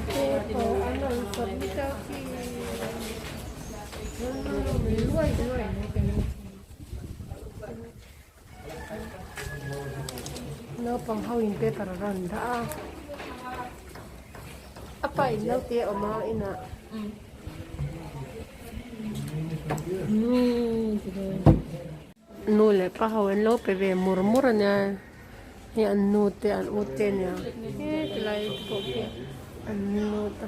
Paper an rawn submit a khi luai luai mai ka ring. Naupang ho in paper a rawn dah a a pa in naute a awm a inah nu leh pa ho an lo pe ve mur mur a nia hei an nu te an u te ania hetilai te pawh khi an nu te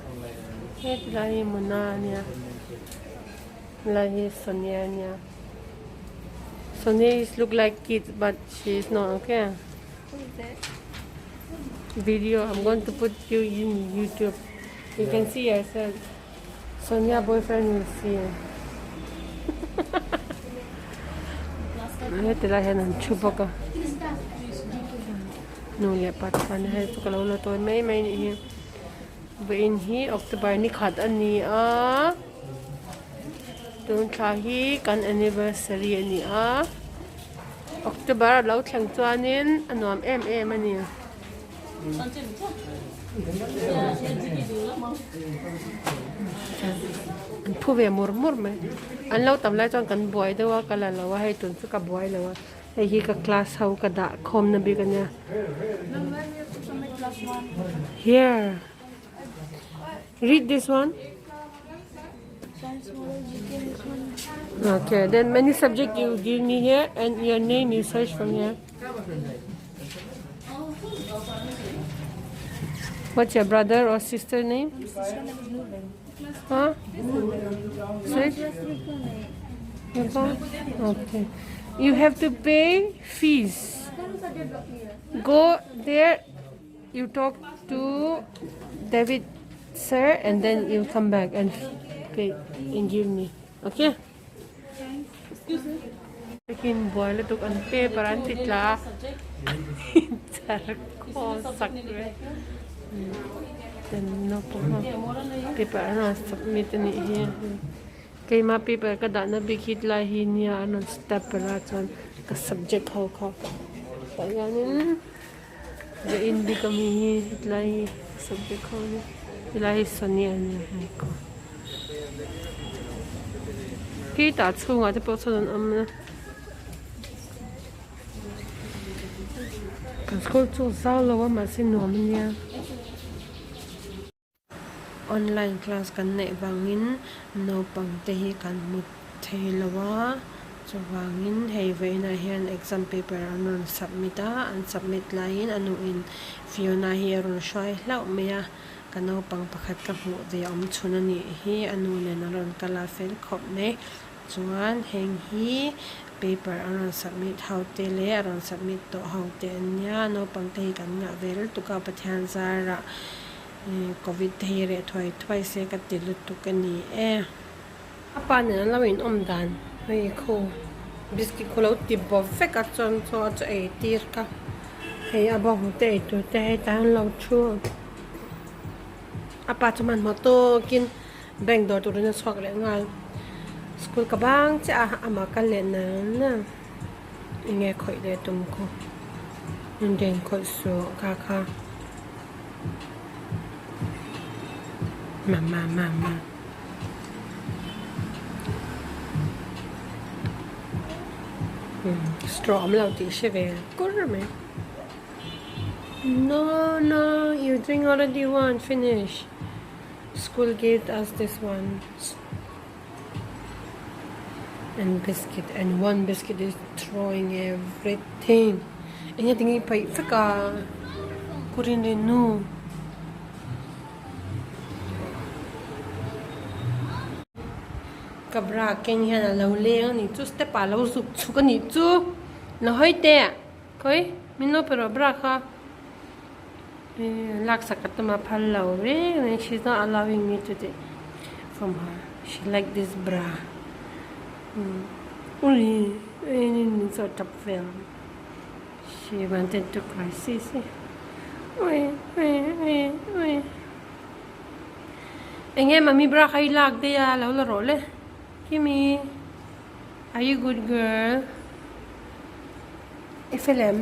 hetilai hi Mona a nia helai hi Sonia a nia. Sonia is look like kids but she is not okay. Video I'm going to put you in YouTube. You can see yourself. Sonia boyfriend will see. Heti lai hian an thu bawk a. Nu leh pa te khan hei chu ka lo la tawi mai mai anih hi. Vawiin hi October ni khat a ni a. Tun thla hi kan anniversary a ni a October a lo thleng chuanin a nuam em em a ni. An phu ve mur mur mai an lo tam lai chuan kan buai deuh a ka la lo a hei tun chu ka buai lo a hei hi ka class ho ka dah khawm na bik a nia. Here. Read this one. Okay, then many subject you give me here and your name you search from here. What's your brother or sister name? Huh? Six? Okay. You have to pay fees. Go there you talk to David sir and then you come back and pay and give me. Okay? Takin buai lutuk an paper an ti tla char khaw sak ve ten naupang ho paper an rawn submit a nih hi keima paper ka dahna bik hi tlai hi nia an rawn step a chuan ka subject ho kha tah hianin. The in bik ami hi hetlai hi subject ho hi helai hi Sonia a nia hei ko khi tah chhungah te pawh sawn an awm a kan school chu a zau lo a mahse nuam a nia. Online class kan neih vangin naupang te hi kan hmu thei lo a, chuvangin hei vawiinah hian exam paper an rawn submit a, an submit laiin a nuin Fiona hi a rawn hruai hlauh mai a, ka naupang pakhat ka hmuh ve awm chhun a nih hi a nu nen a rawn kal a fel khawp mai, chuan heng hi paper an rawn submit ho te leh a rawn submit tawh ho te an nia, naupang te hi kan ngah ve lutuk a Pathian zarah. Covid te hi reh thuai thuai se ka ti lutuk a ni e. A pa nen an lo in awm dan hei khu biscuit khu lo ti bawp vek a chuan chaw a chaw ei tir ka hei a bawng te ei tur te hei tah hian lo thu a pa chu hmanhmawh tawkin bank dawr turin a chhuak leh nghal school ka bang chiah a amah kal leh nana enge khawih leh tum khu engeng khawih suh kha kha. Ma ma ma ma. Straw awm lo tih hre ve kur mai. No no you drink already one finish. School gave us this one. And biscuit and one biscuit is throwing everything. Enge tinge paih vek a kurin rin nu. Ka bra keng hian a lo leng a nih chu step ah a lo zuk chhuk a nih chu. La hawi teh khawi min lo pe rawh bra kha. Laksak ka tum a phal lo reng reng she is not allowing me to take from her she like this bra ui min sawi tap vel she wanted to cry see see ui ui ui ui enge mummy bra kha i lak daih a lo la rawh le Kimi are you good girl i fel em.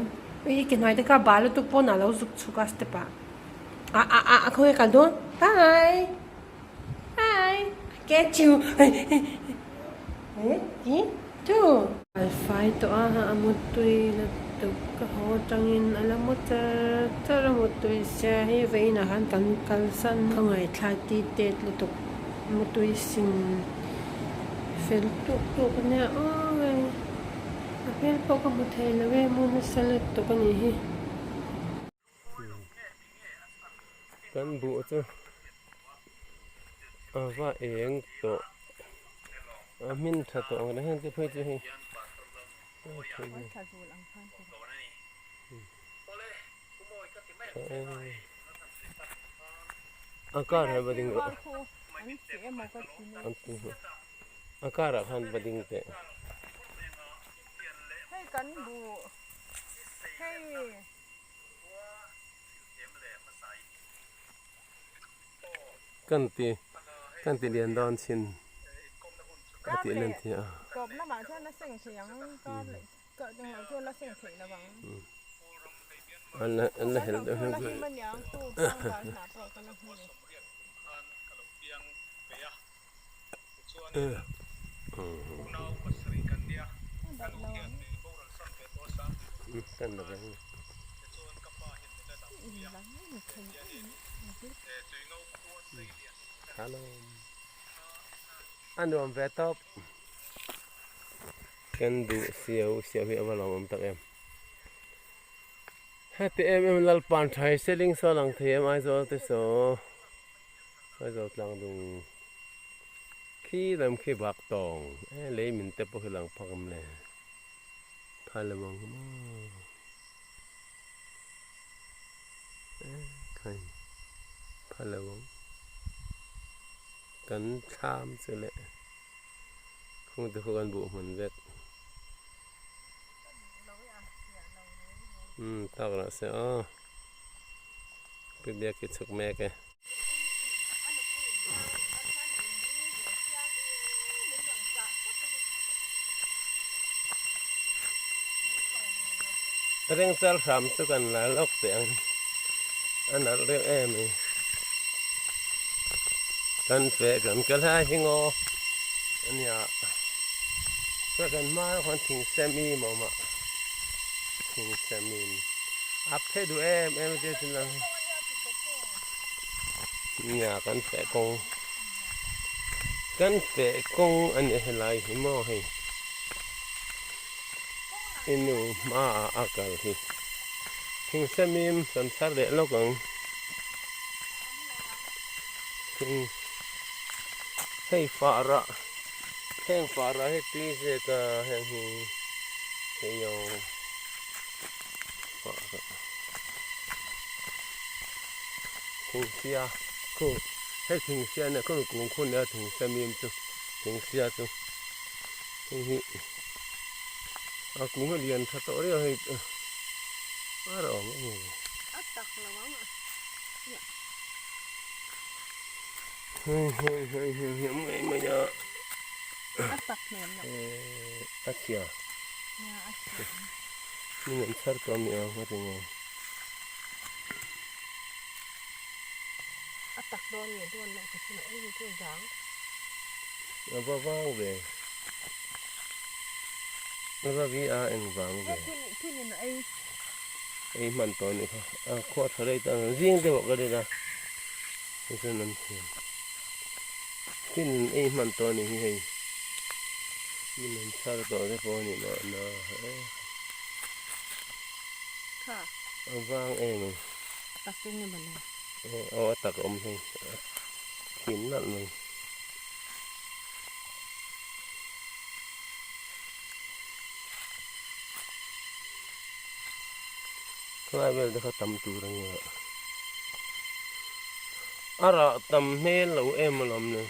Ui ke hnuai te kha bal lutuk pawn a lo zuk chhuk a step ah a a a a khawnge kal dawn bye bye I get you eh tu. Kal fai tawh a a mutui lutuk ka haw atangin a la mu char char a mutui sia hei vawiinah khan kan kalsan ka ngaithla ti tet lutuk mutui sing fel tuk tuk ania aw hei. A hmel pawh ka hmu thei lo e, mu nasa lutuk a nih hi. Kan buh chu a va eng tawh a hmin tha tawh ang reng te phei chu hei a kar ah va ding rawh A karah khan va ding teh. Hei kan buh hei. Kan ti kan ti lian dawn chin a tih lan thei a. Tawp lamah chuan a seng thei ang kar leh kar englo chuan la seng thei lo ang. An la an la hel deuh hlek hlek. A nuam ve tawp kan duh siau siau hi a va lawmawm tak em heti em em Lalpan tha hi seling saw lang thei em Aizawl te saw. Aizawl tlang dung khi lam khi bak tawng e lei min te pawh khi lang phak awm le phai lo ang maw e khai phai lo ang kan thlam chu le khung te khu kan buh hmun vek umm tak lah se aw pi biak hi chhuk mek e. Rengchal hram chu kan la lawk teh ang a nalh reuh em mai kan feh kan kal hai hi ngaw a nia chuan kan hma ah khuan thing semi a awm a thing semi a phe duh em em a tia chu nia kan feh kawng kan feh kawng a ni helai hi maw hei i nu hmaah a kal hi thing semim kan chhar leh lawk ang thing hei fah rah heng fah rah hi tui zet a heng hi hei aw fah rah. Thingsia khu hei thingsia nia khumi kung khu nia thingsia mim chu thingsia chu hei hi a kung hi lian tha tawh riau hei a rawng a ni a tak lo ang a hei hei hei hei hei mai mai a a tak hmel lo a chhia nia a chhia ni an chhar tawh a ni ang a ti nge. A tak dawn nge dawn loh ka hre ei chu zang. A va vang ve. A va vi a eng vang ve. Thin in a ei. Ei hman tawh anih kha. A khuah tha rei tan zing deuh ah ka rin a. Chuan an thiam. Thin in ei hman tawh anih hi hei. Min an chhar tawh te pawh anih mahna. Kha. A vang em ang. Tak eng emaw ni? Aw a tak a awm hei. A thin nalh mai. Khlai vel te kha tam tur a nia. A rah tam hmel lo em alawm le.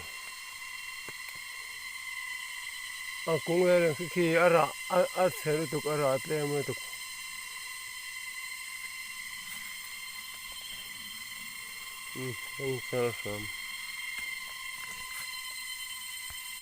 A kung vel khi khi a rah a chhe lutuk a rah tlem lutuk. Umm eng char hram.